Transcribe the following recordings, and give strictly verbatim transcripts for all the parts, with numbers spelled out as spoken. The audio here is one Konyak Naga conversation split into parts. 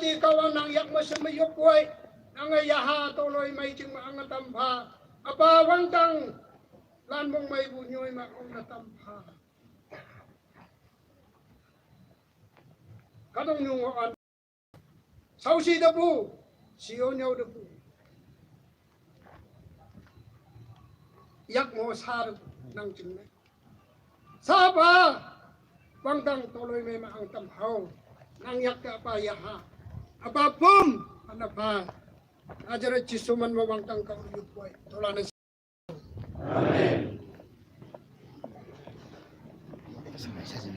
Ti kawan nang yak ma sem ma yop wai. Nang ya ha to loi mai jing ma ang tam pha. Apa wang tang lan mong mai bu nyoi ma ong na tam pha. Kadong nyung an. Sau si da bu. Si o nyau da bu. Yak mo sa da bu. Nang jing ne. Sapa wang tang to loi mai ma ang tam hau. Nang yak ka apa ya ha. Apa pum. Ana pa. Ajar Jisu man ma wang tang ka u yu poi. To la na. Amen.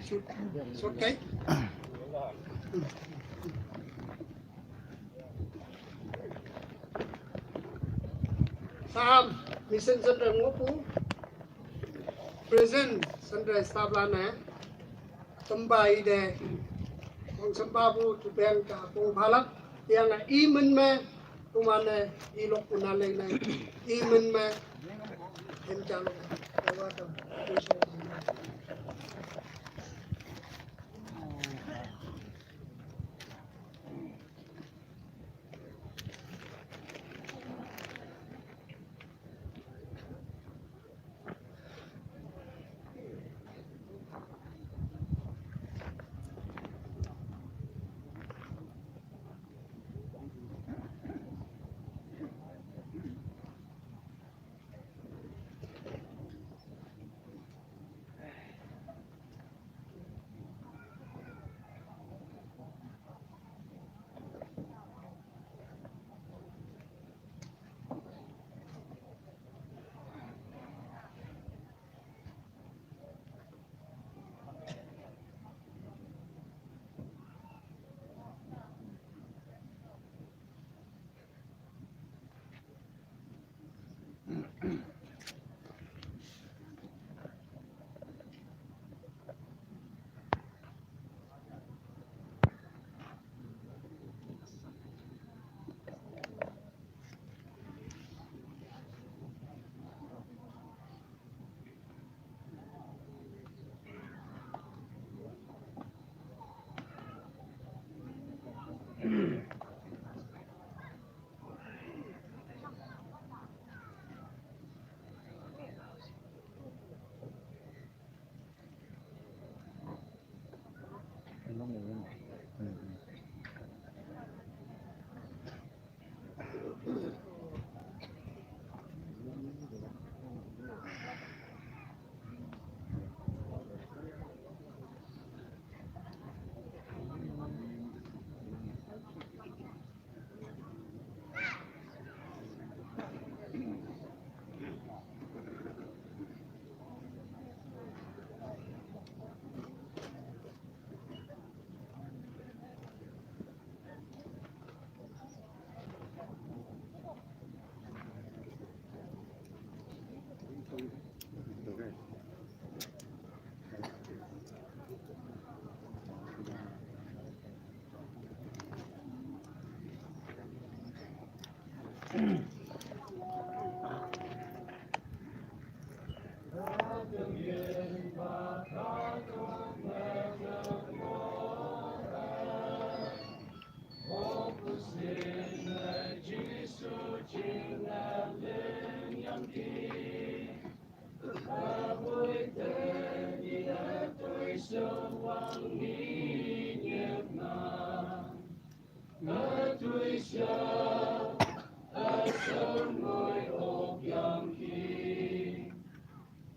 Sut, sut kai. Sam, mission center ngopu. Present center staff lana. Sambai de. Kong samba bu tu peng ka kong phalak. Yang a i men me. Tumane i lok kuna leng ne. I men me. Hem chalo. Kawa tam.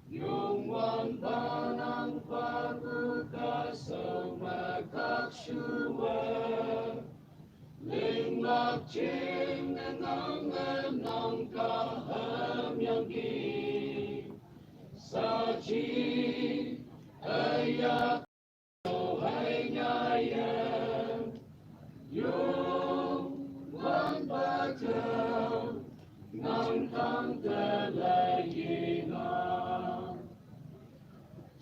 Yung wan banang pagu ka so ma kak shua. Ling mak ching na nang na nang ka ham yang ki. Sa chi a yak so hai nya yang. Yung wan ba tau nang tang ta la yi na.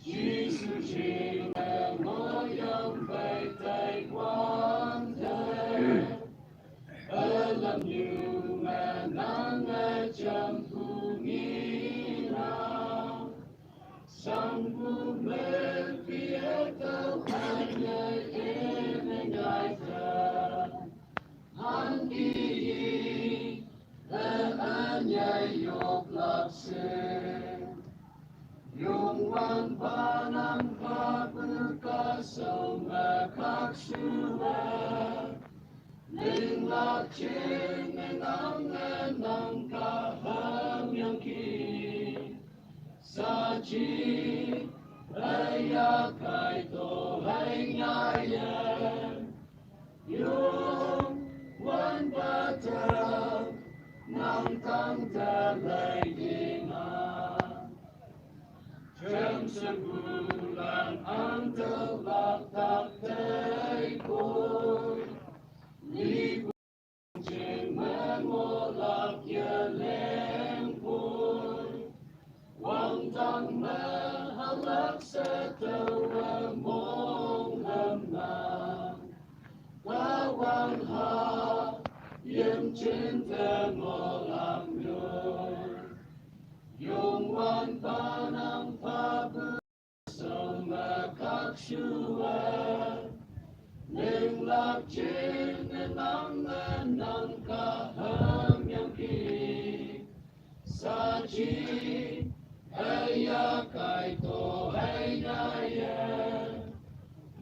Jisu jing e mo yang bai tai wan dai. Alam yu ma nang e jam hu ngi na. Sang hu me pi e tau kan e e me ngai ta. Panang papuka soma kakshuwa. Lingla ching nang nang kaham yang ki. Sachi aya kai to hai nyaya. Yung wan pata nang tang ta lai ding a. Chem sebulan ang telak tak tai ko. Li jing mengolak ya leng ko. Wang tang me halak setewa mong lemang. Kawang ha yem cinta ngolam yo. Yung wan panang pabu so makak shua. Ning lak chin nang nang kaham yang ki. Sachi aya kai to hai nyaya.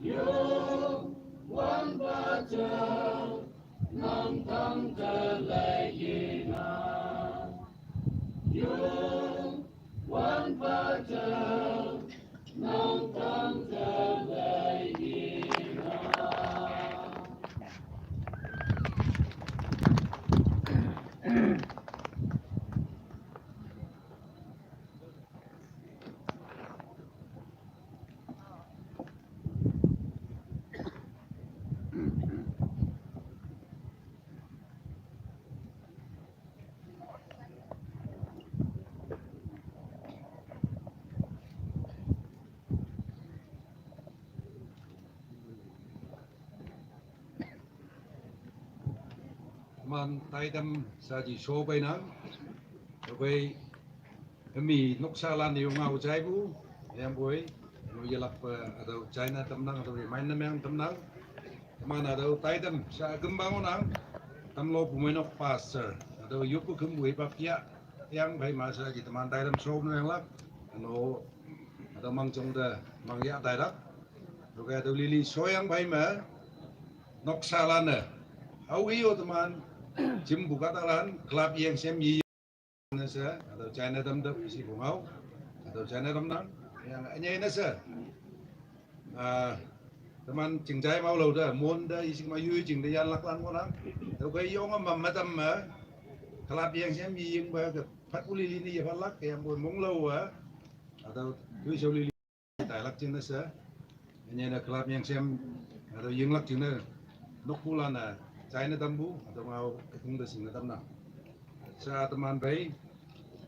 Yung wan pata nang tang ta lai yina. Yung wan pata nang tang ta lai yina. Teman taidam saji shobai nang. Shobai kami noksa lan yung au jaibu. Yang boi. Yang yelak pa atau China tamnang atau main namang tamnang. Teman atau taidam sa kembang onang. Tamlo pumenok pastor atau yupu kembui papia. Yang bai masa ji teman taidam shobai nang lak. Ano atau mang jong da mang ya taidam. Oke, atau lili soyang bai ma. Noksa lana. Au iyo teman. Jim buka talan. Kelap yang sem yi nasa. Atau China dam dam isi bungau. Atau China dam nang. Yang anya nasa. Ah, teman cingjai mau lo da. Mon da isi ma yu cing da yan lak lan mo nang. Atau kai yong ma ma dam ma. Kelap yang sem yi yang ba ke. Pat uli lini ya pat lak. Yang boi mong lo wa. Atau tui so lili. Tailak cing na sa. Anya na kelap yang sem atau yinglak cing na. Nok pula na China tambu atau ngau kung da sing na tamna. Sa teman bai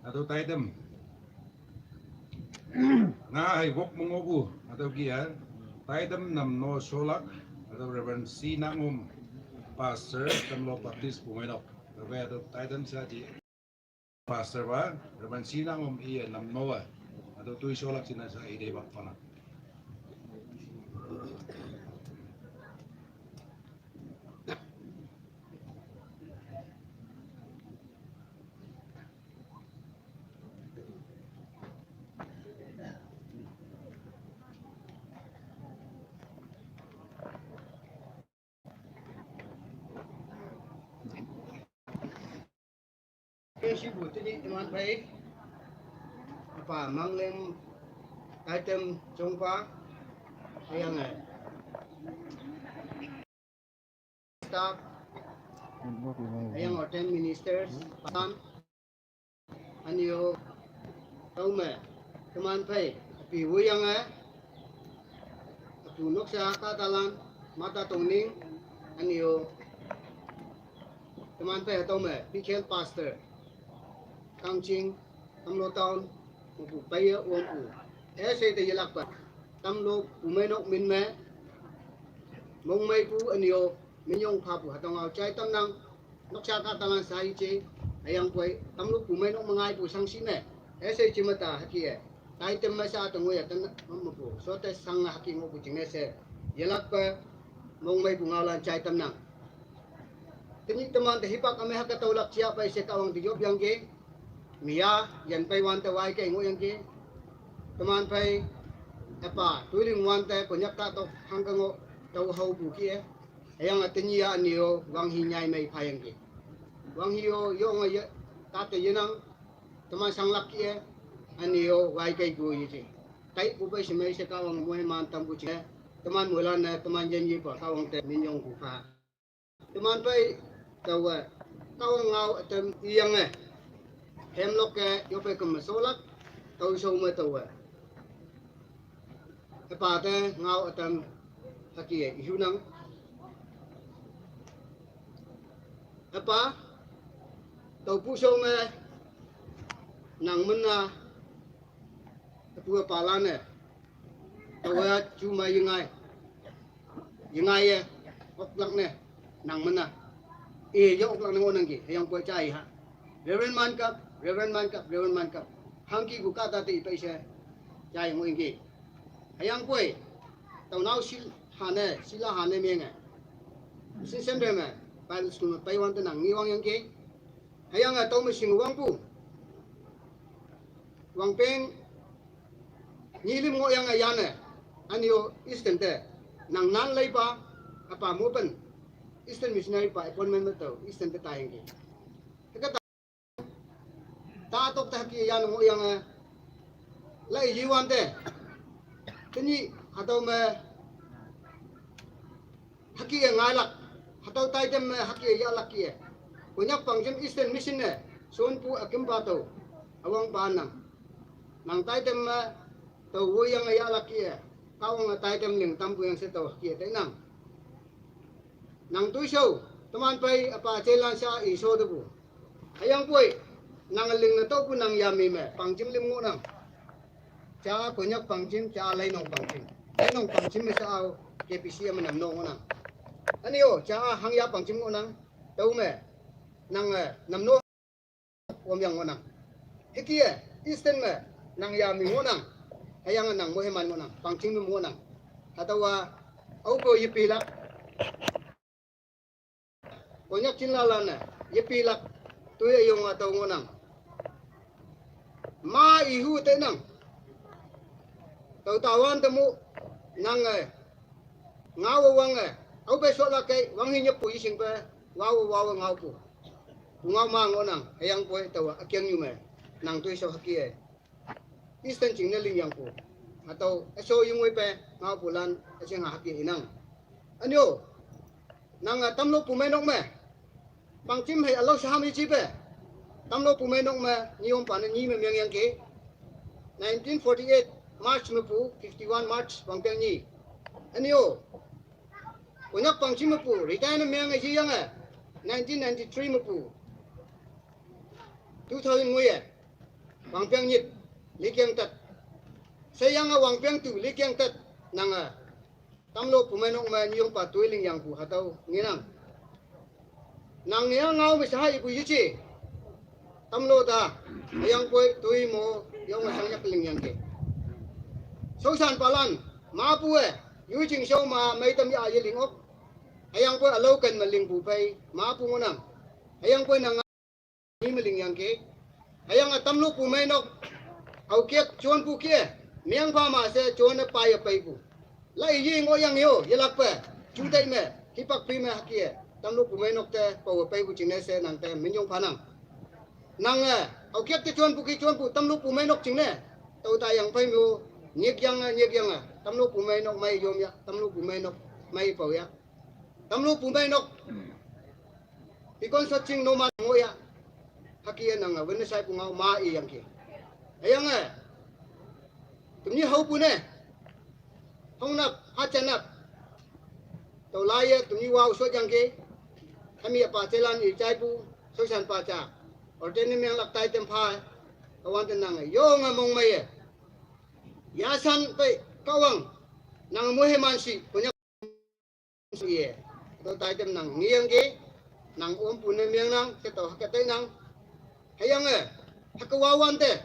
atau taidam. Nga hai wok mengobu atau kia. Taidam nam no solak atau Reverend C Nangom, Pastor Tamlo Baptist Bumenok. Atau taidam sa ji. Pastor ba, Reverend C Nangom iya nam noa. Atau tui solak cina sa ide bak pana. Kesibu tini teman bai. Apa manglem item jongpa ayang eh. Staff ayang ordained ministers, pastor. Anio tau me teman pai api wuyang eh. Apu noksa katalan mata tongning anio teman pai tau me P K L pastor Kangching Tamlo Town mapu pai ya uang u. Eh sai te yelak pa Tamlo pumai nok min me mong mai pu anio min yong pha pu hatong au chai tam nang. Noksa katalan sa ichi ayang poi Tamlo pumai nok mangai pu sang si me. Eh sai chi mata haki eh. Tai tem masa tong ya tan mapu. So te sang haki ngo pu ching eh se. Yelak pa mong mai pu ngau lan chai tam nang. Tini teman te hipak ame haka tau lak chia pai se kawang di yop yang ke. Mia yan pai wan te wai ke ngo yang ke. Teman pai Epa, tuiling wante Konyak kahtok hangke ngoh tao hao pu kih e. Hüyange tenyih-a üne-o wanghi nyai mei phayangki. Wanghi-o yonge ye, kahte yenang, teman shanglak kih e, üne-o wai kei pu yeje. Taipu pei shemei she Kahwang moiman tampu jingne, teman moilan-e teman yin yepa Kahwang te minyong pu pha. Teman pei taowe, Kahwang ngao ütam iyange, hemlok-e yope küm me sholak, tao shao me taowe, epa te ngao ütam hüke ihunang. Epa, tüopu shao me nang min-a, üpu üpalan-e, taowe ju me yengai, yengaiye, oklak ne, nang min-a, i ye oklak ne ngohnangki, hüyangpoi jai ha, Reverend Mankap, Reverend Mankap, Reverend Mankap, hangki pu kahta te ipei she jai ngohyangki. Hüyangpoi, tüo nao shilha ne, shilha ne menge, Christian Centre me, Bible School me peiwante nang ngi wangyangki. Hüyange tüome shing wangpu, wangpeng nyi lim ngohyange yane, üne-o Eastern te, nang nan leipa, üpa mopen, Eastern missionary pa appointment me tao Eastern te taiyangki. Hüke ta, tatok te hüke yane ngohyange, lai yiwante, tenyih hatüo me hüke ngailak, hatüo taitam me hüke yahlak kih e. Konyak pangjim Eastern Mission ne, shonpu ükimpa tao, üwangpa nang, nang taitam me tao woiyange yahlak kih e. Kahwange taitam ling tampu yang she tao hüke tainang. Nang toishao, teman pei üpa jelan sha i sho tepu. Hüyangpoi, nang lingne tüopu nang yami me pangjim lim ngohnang. Ja Konyak pangjim, ja leinong pangjim. Leinong pangjim me sha-o, K B C me namno ngohnang. Üne-o, ja hangya pangjim ngohnang. Tüome, nange namno wamyang ngohnang. Hüke-e, Eastern me, nang yami ngohnang. Hüyange nang moiman ngohnang, pangjim me ngohnang. Hatüowa, aope yepilak, Konyak jinlalan-e yepilak, toi üyong-a tüo ngohnang. Ma ihu tainang. Tao tawan temu, nange, ngaowe wange, aope shotlak kei wanghi nyeppu yeshingpe, waowe waowe ngaopu, pungao ma ngohnang. Hüyangpoi taowa ükengnyu me, nang toishao hüke-e Eastern jingne lingyangpu, hatüo üsho yingwoipe ngaopulan üjing ha hüke inang. Üne-o, nange Tamlu Pumeinok me, pangjim hei ülao shaham yejipe, Tamlu Pumeinok me nyiyompa ne nyi me mengyangki. Nineteen forty-eight March mepu, fifty-one March wangpeng nyi. Üne-o, Konyak pangjim mepu retire ne menge yeyange, nineteen ninety-three mepu, two thousand ngoiye, wangpeng nyit, likeng tat. Sheyange wangpeng tu likeng tat, nange, Tamlu Pumeinok me nyiyompa toi lingyangpu hatüo ngenang. Nang ya ngao me shahai ipu yeje. Tamlu ta, hüyangpoi toi mo, yonge shangyak lingyangki. Shaoshanpalan, mapu-e, yoi jing shao ma meitam ya yeling ok. Hüyangpoi ülao ken me lingpu phei, mapu ngohnang. Hüyangpoi nang ni me lingyangki. Hüyange Tamlu Pumeinok, aokek jonpu kih-e, mengpha ma she jonne paiye peipu. Lai ye ngohyang yo, yelakpe, juteih me, hipak phi me hüke-e, Tamlu Pumeinok te paowe peipu jingne she nang te minyong phanang. Nange, aokek te jonpu kih jonpu Tamlu Pumeinok jingne, tao tayang phei me-o, nyikyange, nyikyange, Tamlu Pumeinok mei yom ya, Tamlu Pumeinok mei pao ya. Tamlu Pumeinok, ikon saching no ma ngoh ya. Hüke-e nange witness shaipu ngao ma iyangki. Hüyange, temnyi haopu ne, hongnap, hajanap, tüo laiye temnyi wao shotyangki. Hami üpa jelan i jaipu, shaoshanpa ja, ordain ne menglak taitam pha, tüowante nange yonge mongmeiye, yashan pei Kahwang, nange moiman shi, Konyak iye. Tüo taitam nang ngeyangki, nang ompu ne mengnang, she tao hüke tainang. Hüyange, hüke wawante,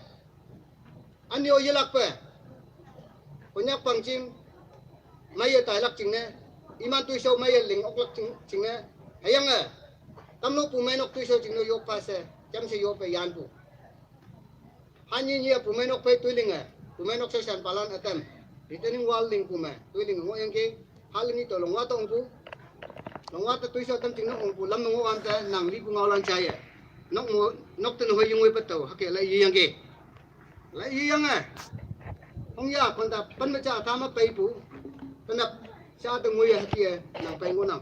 üne-o yelakpe, Konyak pangjim meiye tailak jingne, iman toishao meiye ling oklak jing, jingne. Hüyange, Tamlu Pumeinok toishao jingne yoppa she, jamshe yoppe yanpu. Hanyi nyi-a Pumeinok phei toilinge, Pumeinok shaoshanpalan ütam, Retaining wall ling pu me, tui ling ngo yang ke, hal ni to long wa to ong pu. Long wa to tui so tam ting no ong pu, lam no ngo wan te, nang li pu ngau lan chai ye. Nok mo, nok te no hoi yung wei pa to, ha ke la yi yang ke. La yi yang eh. Hong ya, kon ta pan ma cha ta ma pai pu. Tan ap, cha te ngui ya ha ke, nang pai ngo nang.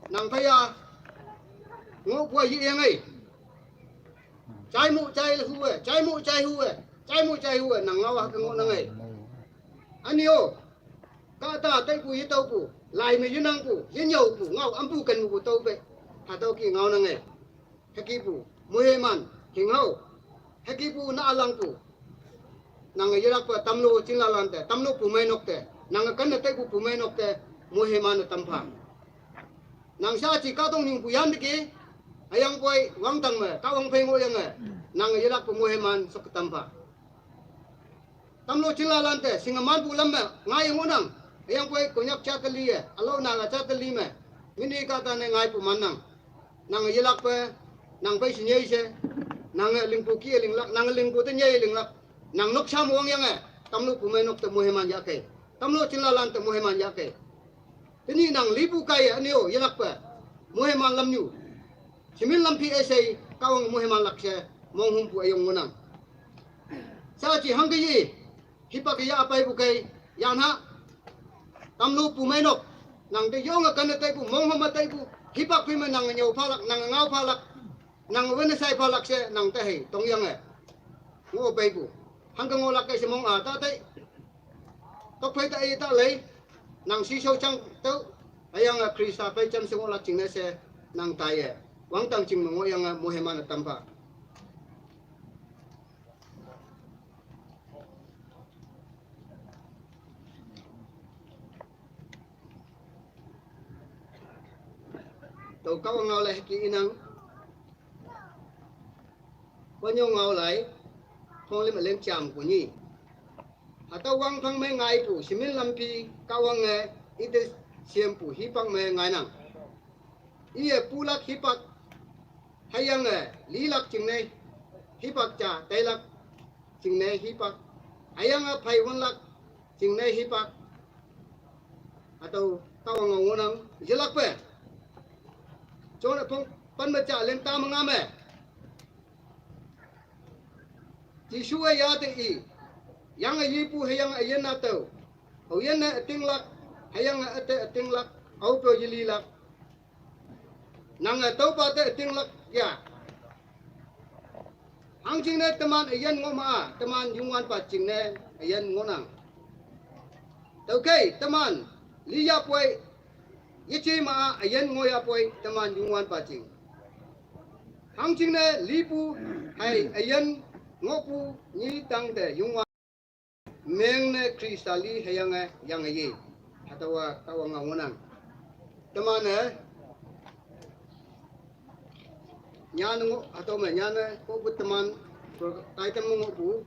Nang pai ya, ngo pu yi yang eh. Chai mu chai hu eh, chai mu chai hu eh, chai mu chai hu eh, nang ngau ha ke ngo nang eh. Ani o, ka ta tai pu yi tau pu, lai me yi nang pu, yi nyau pu, ngau am pu kan mu pu tau pe. Ha tau ki ngau nang eh. Ha ki pu, mu he man, hing hau. Ha ki pu na alang pu. Nang yi lak pa tam lo chin la lan te, tam lo pu mai nok te. Nang kan na tai pu pu mai nok te, mu he man na tam pha. Nang sa chi ka tong ning pu yan de ke, ayang poi wang tang me, ka wang phei ngo yang eh. Nang yi lak pu mu he man sok tam pha. Tam lo chin la lan te, sing man pu lam me, ngai ngo nang. Ayang poi Konyak cha te li eh, alo na la cha te li me. Mini ka ta ne ngai pu man nang. Nang yi lak pe, nang pai si nyei se. Nang eh ling pu ki eh ling lak, nang eh ling pu te nyei ling lak. Nang nok cha mo wang yang eh. Tam lo pu mai nok te mu he man ya ke. Tam lo chin la lan te mu he man ya ke. Tini nang li pu kai eh, ani o, yi lak pe. Mu he man lam nyu. Simin lam pi eh sei, ka wang mu he man lak se, mong hum pu ayong ngo nang. Sa chi hang ke yi, hi pa ke ya pai pu kai, ya na. Tam lo pu mai nok, nang te yong a kan te pu, mong hum a te pu, hi pa pi me nang nyau pha lak, nang ngau pha lak, nang wen sai pha lak se, nang te hei, tong yang eh. Ngo pai pu. Hang ke ngo lak kai se mong a ta te. Tok phei ta ei ta lei. Nang si so chang tau. Ayang a Krista pai cham se ngo lak ching ne se nang tai eh. Wang tang ching mo ngo yang a mu he man a tam pha. Tau ka wang ngau lai ki inang. Wa nyong ngau lai, phong lim a leng cham ku ni. Ha ta wang phang me ngai pu, simin lam pi, ka wang nge, i te siam pu, hi pang me ngai nang. I e pu lak hi pak, ha yang e, li lak ching ne, hi pak cha, tai lak ching ne, hi pak. Ha yang e, phai wan lak ching ne, hi pak. Ha tau, ka wang ngau nang, yi lak pe. Chon e phong, pan me cha, leng ta ma nga me. Jisu e ya te i. Yang e yi pu he yang e yen na tau. Au yen e ting lak. He yang e te ting lak. Au pyo yi li lak. Nang e tau pa te ting lak ya. Hang ching ne teman e yen ngo ma a. Teman yung wan pa ching ne e yen ngo nang. Tau kei teman. Li ya poi. Yi chi ma a yen ngo ya poi teman yung wan pa ching. Hang ching ne li pu hai a yen ngo pu ni tang te yung wan. Meng ne Krista li he yang e yang e ye. Ha tau wa ka wang ngau nang. Teman e. Nyan ngo ha tau me nyan e ko pu teman. Tai tem ngo pu.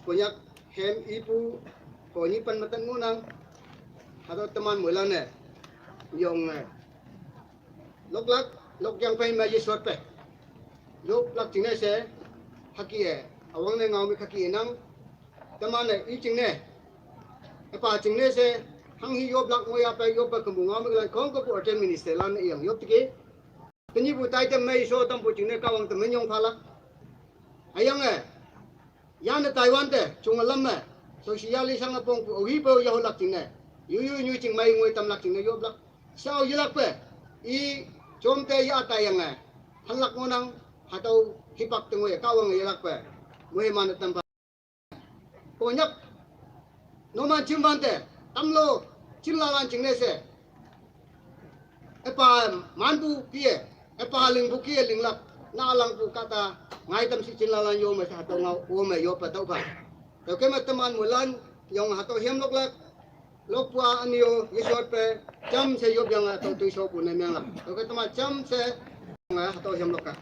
Konyak hem i pu ko ni pan matan ngo nang. Ha tau teman mo lan e. Yong e. Lok lak, lok yang pai ma yi sot pe. Lok lak ching ne se. Ha ki e. A wang ne ngau mi ha ki e nang. Teman e i ching ne. E pa ching ne se. Hang hi yop lak mo ya pai yop pa kembu ngau mi lan kong ko pu ordain minister lan e yang yop tiki. Te ni pu tai te mei so tam pu ching ne ka wang te men yong pha lak. A yang e. Yan e Taiwan te, chung a lam me. So si ya li sang a pong pu, o hi po ya ho lak ching ne. Yu yu nyu ching mai ngoi tam lak ching ne, yop lak. Sao yi lak pe. I, chom te ya tai yang e. Han lak ngo nang, ha tau hi pak te ngoi, ka wang yi lak pe. Mo he man tam pa. Konyak. No man chim wan te, tam lo, chim la lan ching ne se. E pa man pu ki e, e pa ling pu ki e ling lak, na lang pu ka ta, ngai tam si chin la lan yo me sa tau ngau, wo me yo pa tau pa. Tau ke ma teman mo lan, yong ha tau hiam lok lak, lok pua an yo, yi sot pe, cham se yop yang a tau tui so pu ne meng lak. Tau ke teman cham se, nga ha tau hiam lok ka.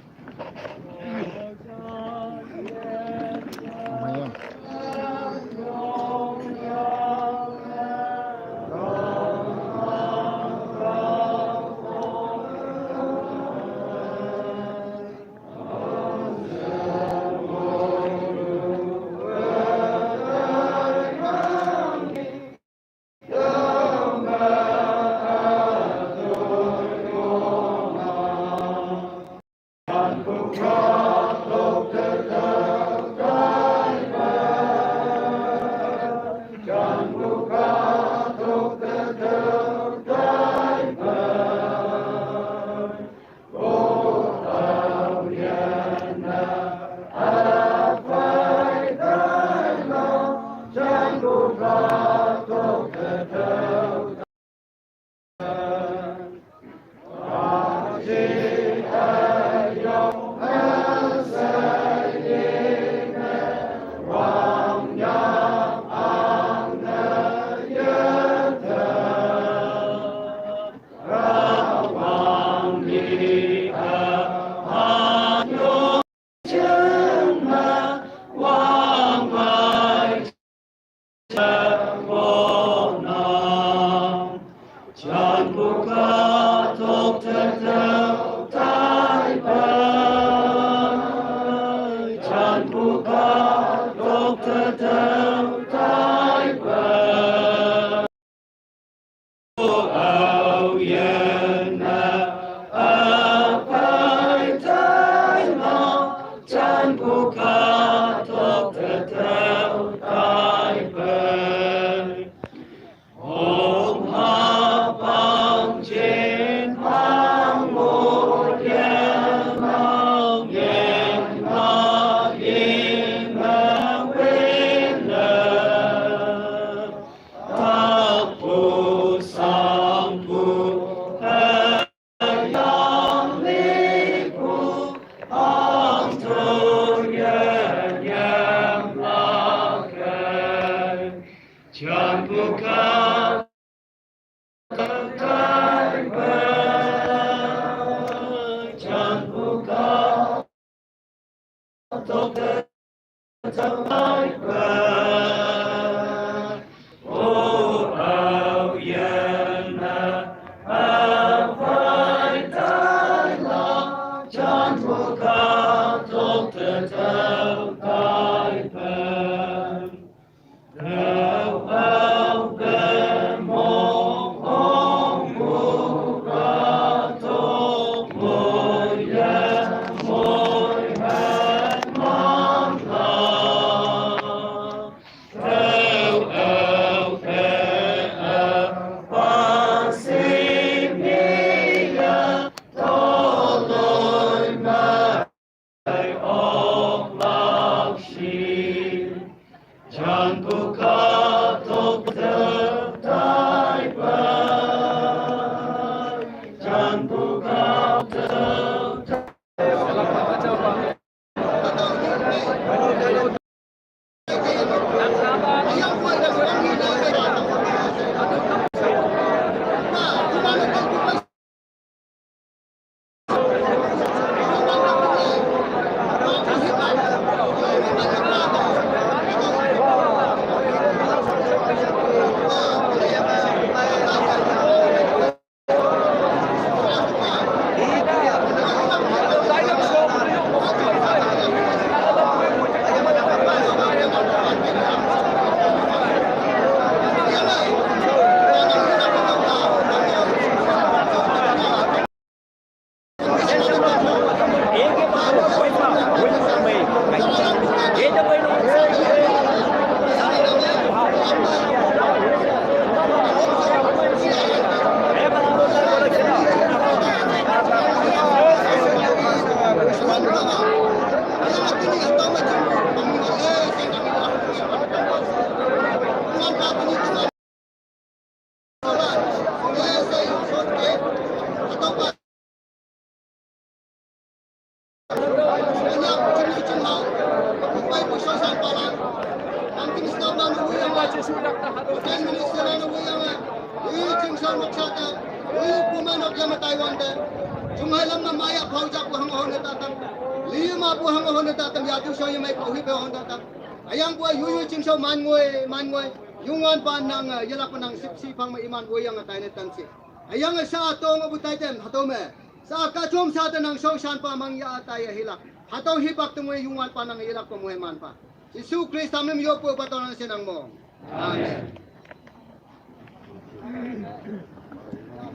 Ayang bua yuyu chingshao man ngoi, man ngoi. Yungwan pa nang, eh, yelak pa nang sip si phang ma iman wo yang atai ne tan si. Ayang, eh, sa tong abu tai tem, hato me. Sa kachom sa te nang shao shan pa mang ya atai ya hilak. Hato hipak te ngoi yungwan pa nang yelak pa ngoi man pa. Jisu Krista mem yo po pa to nang se nang mo. Amen.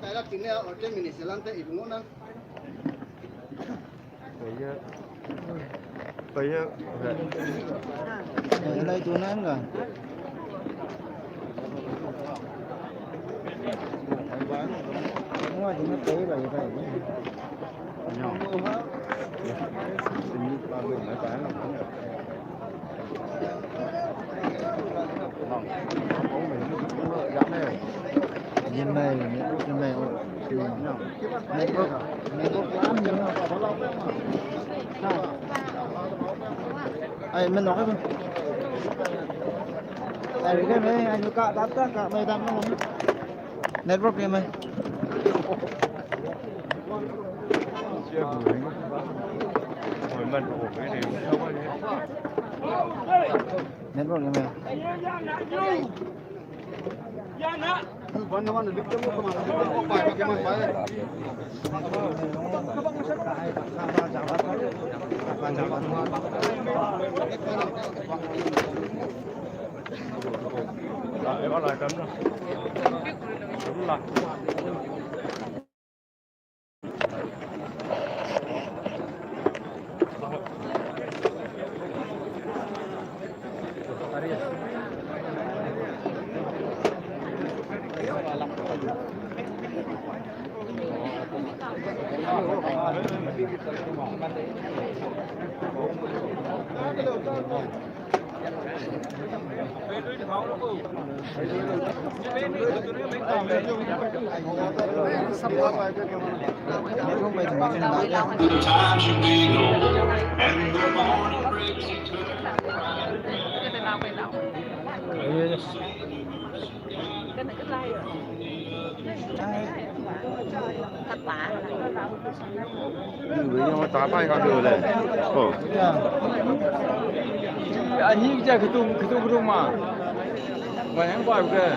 Tailak ching ne ordain minister lam te ibungo nang. Paya. Paya. Lai tu nang ka. Ngwa ching ne paya bai bai. Yin mei, yin mei. Network. Network. Ai, mình nói cái. Ai, cái này, anh cả đáp cả, cả mày đáp nó. Network đi mày. Network đi mày. Yu yu ta pai ka de le. Ko. Ani ja ketung ketung rumah. Banyak ba ke.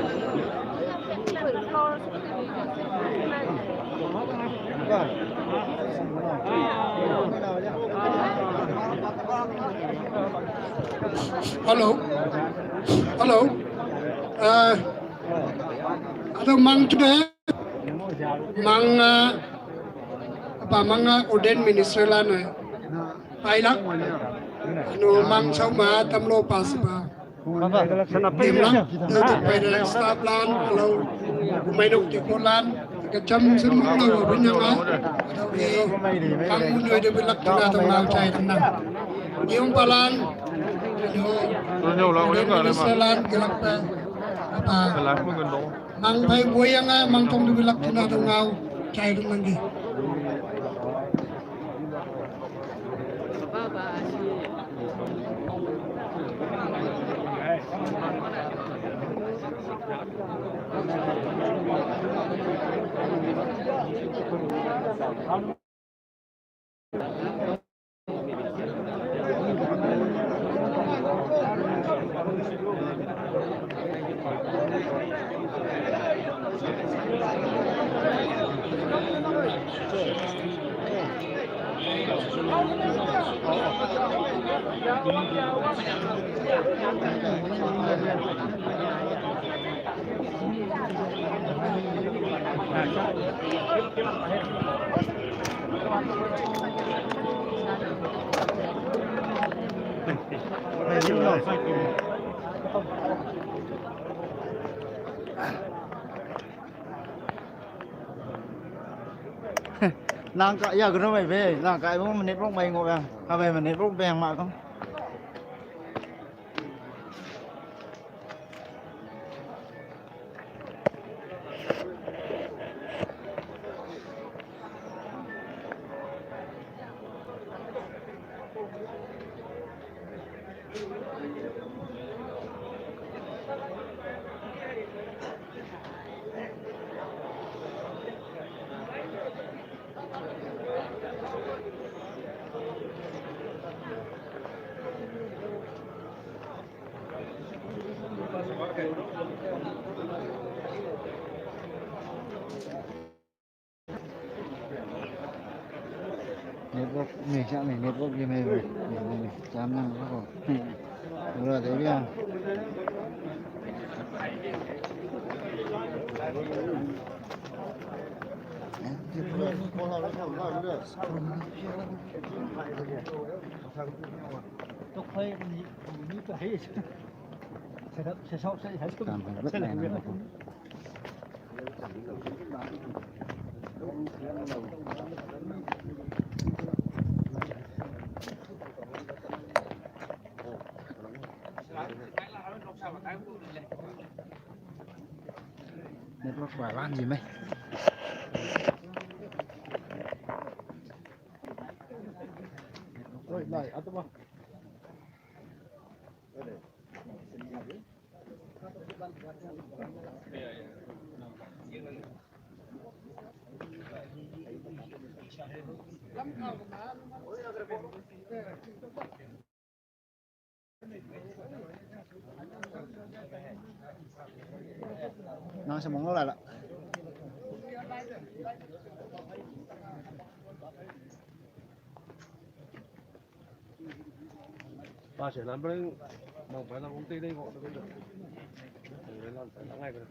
Hello. Hello. Uh, ada mang tu deh. Mang, uh, apa mang, uh, ordained minister lan, uh, pailak. Anu mang sau ma tamlo pas ba. Dim lang, anu pai da staff lan, alo, mai nok ti ko lan, ka cham sun lo ba nyang a. Kang mun yoi de bilak tina tong lau chai tang na. Niung palan, anu, ordained minister lan, galak pa, apa. Mang pai buai yang a, mang tong du bilak tina tong ngau, chai tong nang gi. Nang ka ya gro mai be, nang ka mo menit rong mai ngo yang. Ka be menit rong beng ma kong. Network, nih, siap nih, network gini, nih, nih, nih, canang apa kok? Nih, udah ada ya. Tôi thấy mình, mình có thấy. Sẽ đọc, sẽ sót, sẽ thấy. Cảm thấy rất là. Network vài lan gì mày? Nang sa mong lo la la. Ba se nan bring nang pai nang công ty đây gọi được. Nang pai nang ngay pai nang.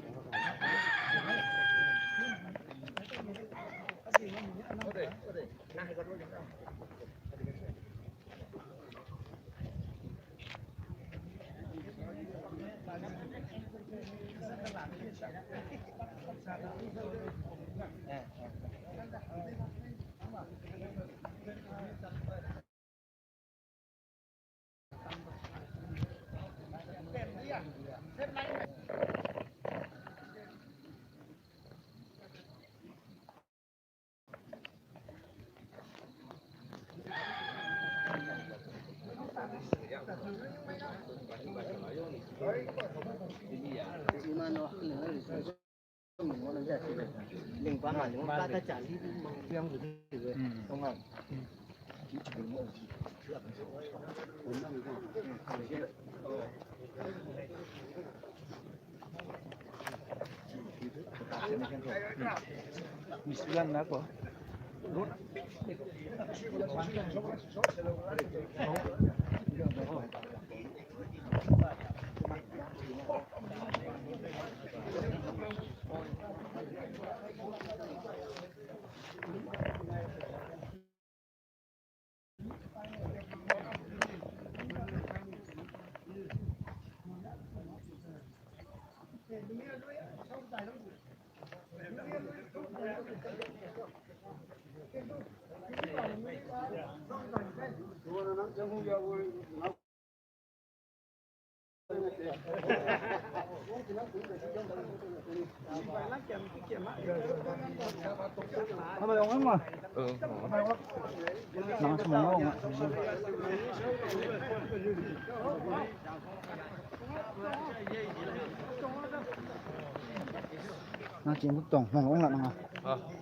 Nang chim tổng mong ong la nang.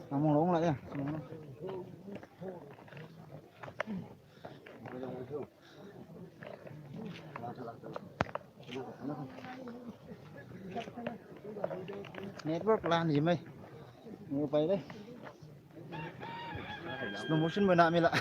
Nang mong ong la ya. Network la ni mai. Ni pai dai. Slow motion mai na mi la.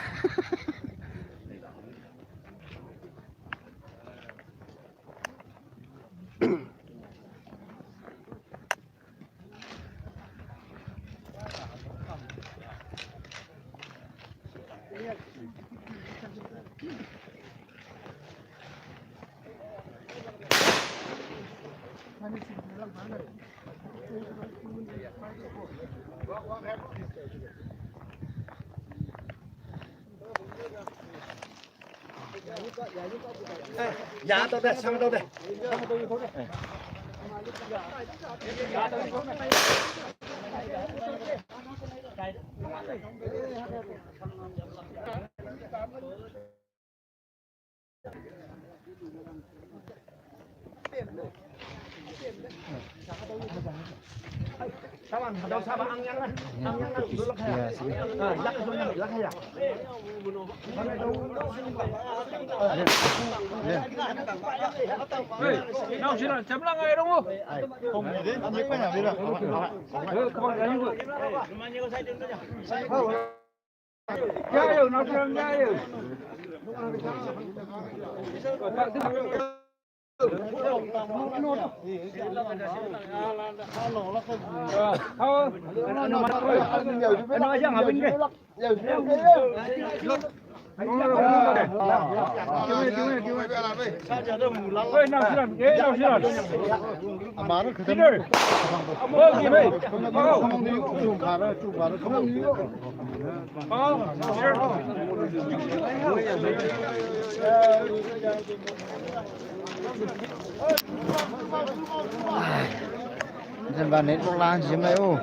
Dân bản nét bóng lan gì mai ô.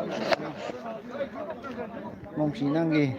Mong chỉ năng gì.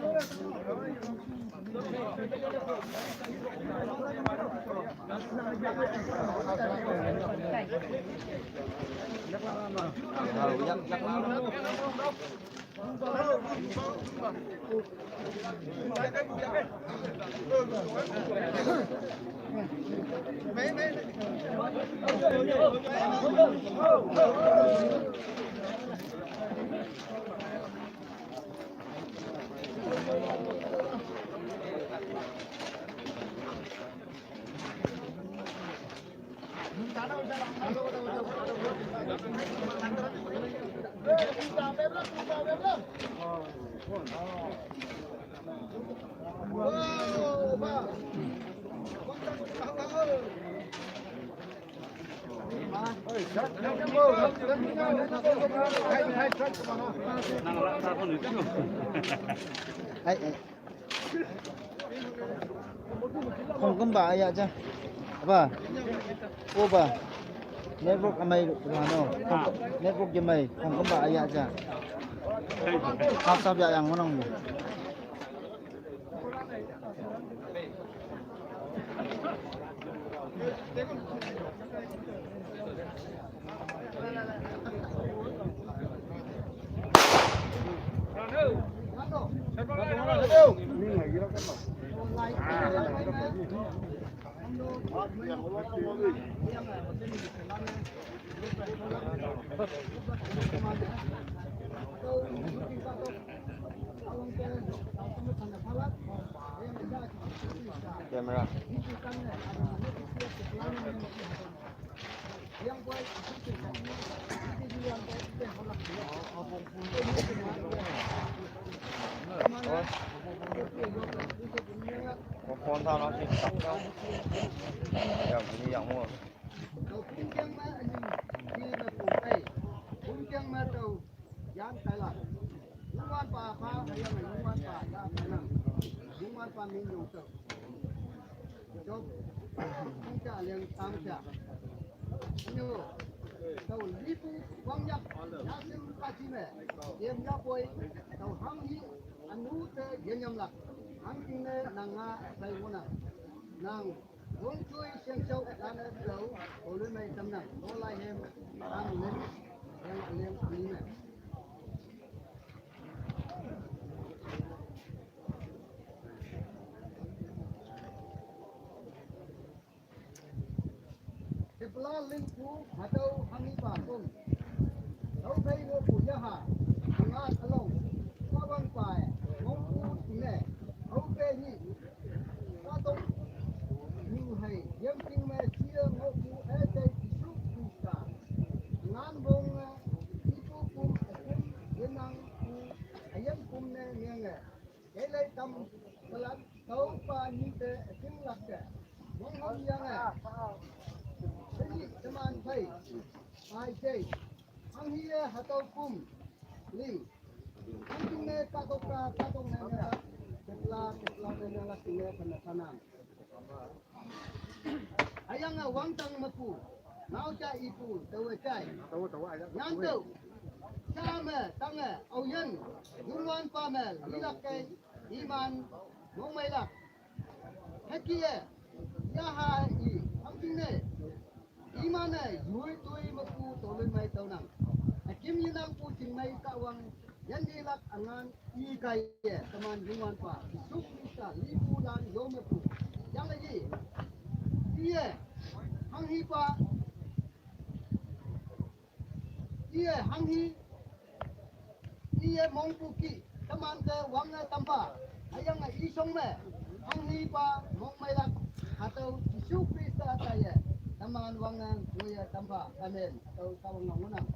Ai, ai. Khong kumba aya cha. Ba. O ba. Network amai rano. Ha. Network yamai. Khong kumba aya cha. Hap sap ya yang ngonong. Camera. Có phone sao nó chỉ sắp đâu. Giờ cũng đi dọn mua. Yan kai la. Yungwan pa pa, ayang yungwan pa, ya, kanang. Yungwan pa min yong tau. Jok. Tingka liang tam cha. Nyo. Tau lipu wang yak. Ya sim pa chi me. Yem ya poi. Tau hang hi anu te yen yam lak. Hang ting ne nang nga sai wona. Nang Wong chui siang chau lana tau, o lui mai tam nang, o lai hem, ang len, yang len ang len. Kepala len pu, hatau hangi pa kong. Tau kai wo pu ya ha, ngat along, pa wang pa, wong pu ne, tau kai ni, Ka tong, ñu hai, yiem ting me chia ngok ñu e te Jisu Krista. Ngan bong, eh, ipu kum, eh, kum, yenang pu, eh, yiem kum ne nge nge. Kei lei tam, kalat, tau pa ñu te, eh, ting lak ke. Bong hom yang, eh. Seni, teman pai. Pai jai. Ang hi, eh, hatau kum. Ling. Ang ting ne, ka tok ka, ka tok ne, ne, la. Kepla, kepla ne, ne, la, ting ne, penasanan. Ayang a wang tang mapu. Ngau cha ipu, tawa chai. Nyan tau. Cha me, tang e, au yen. Yungwan pa me, lilak kai, iman, mong mai lak. Heki e, ya ha i, ang ting ne. Iman e, yui tui mapu, tolun mai tau nang. Akim yinang pu, ting mai ka wang, yan lilak angan, I kai ye, teman Yungwan pa, Jisu Krista, lipu lan yom pu. Yang lagi, iye, hang hi pa, iye, hang hi, iye mong pu ki, teman ke wang ne tampa, ayang i song me, hang hi pa, mong mai lak, atau Jisu Krista ta ye, teman wang ne, wo ye tampa. Amen. Tau kawang nang ngunang.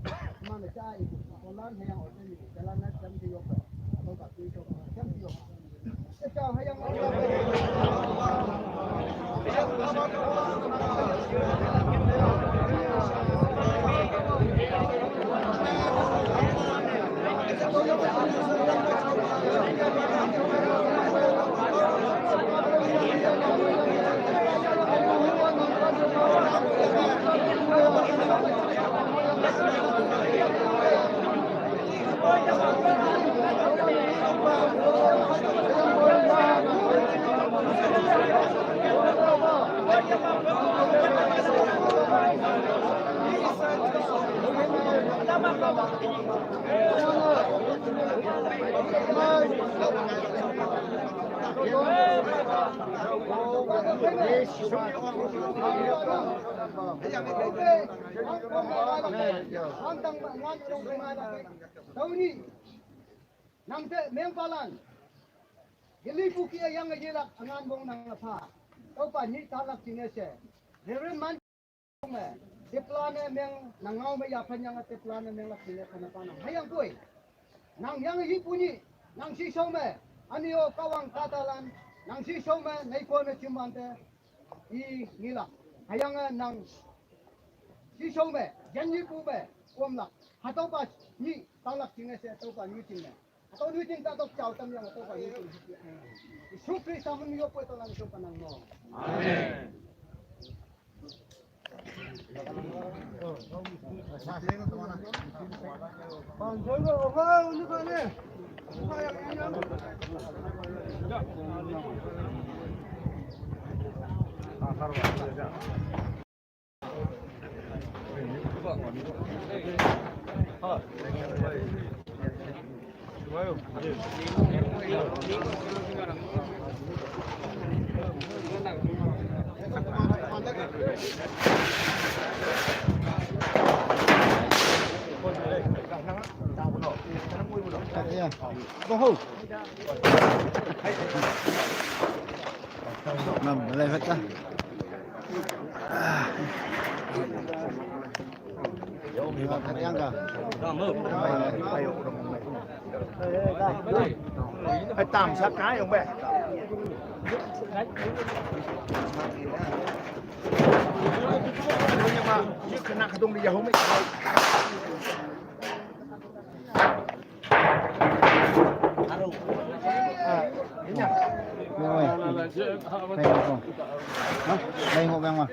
Mana cha ibu. Kolan hayang oten ibu. Jalan na jam ti yok. Atau ka ti yok. Jam ti yok. Cha hayang Tony, nang te meng palan. Gili puki ayang ayilak angan bong nang apa. Tau pa ni talak chinese. Reverend man me. Teplane meng nangau me yapan yang teplane meng lak chinese kana pa nang. Hayang pui. Nang yang yi puni. Nang si so me. Anio kawang katalan. Nang si so me. Nai ko me chumante. I ngilak. Hayang nang. Si so me. Jan yi pu me. Kuam lak. Hatau pa ni. Talak chinese. Hatau pa ni chinese. Atau duiting tatok chau tam yang atau kau duiting. Yesus Kristus menio pue tolang itu panang mo. Amen. Nam, malay hot ka. Ay, tam sa ka yung ba? Yung ba, yung kena kadong di yahoo. Meng ơi. Meng ơi. Hả? Meng ơi, meng ơi.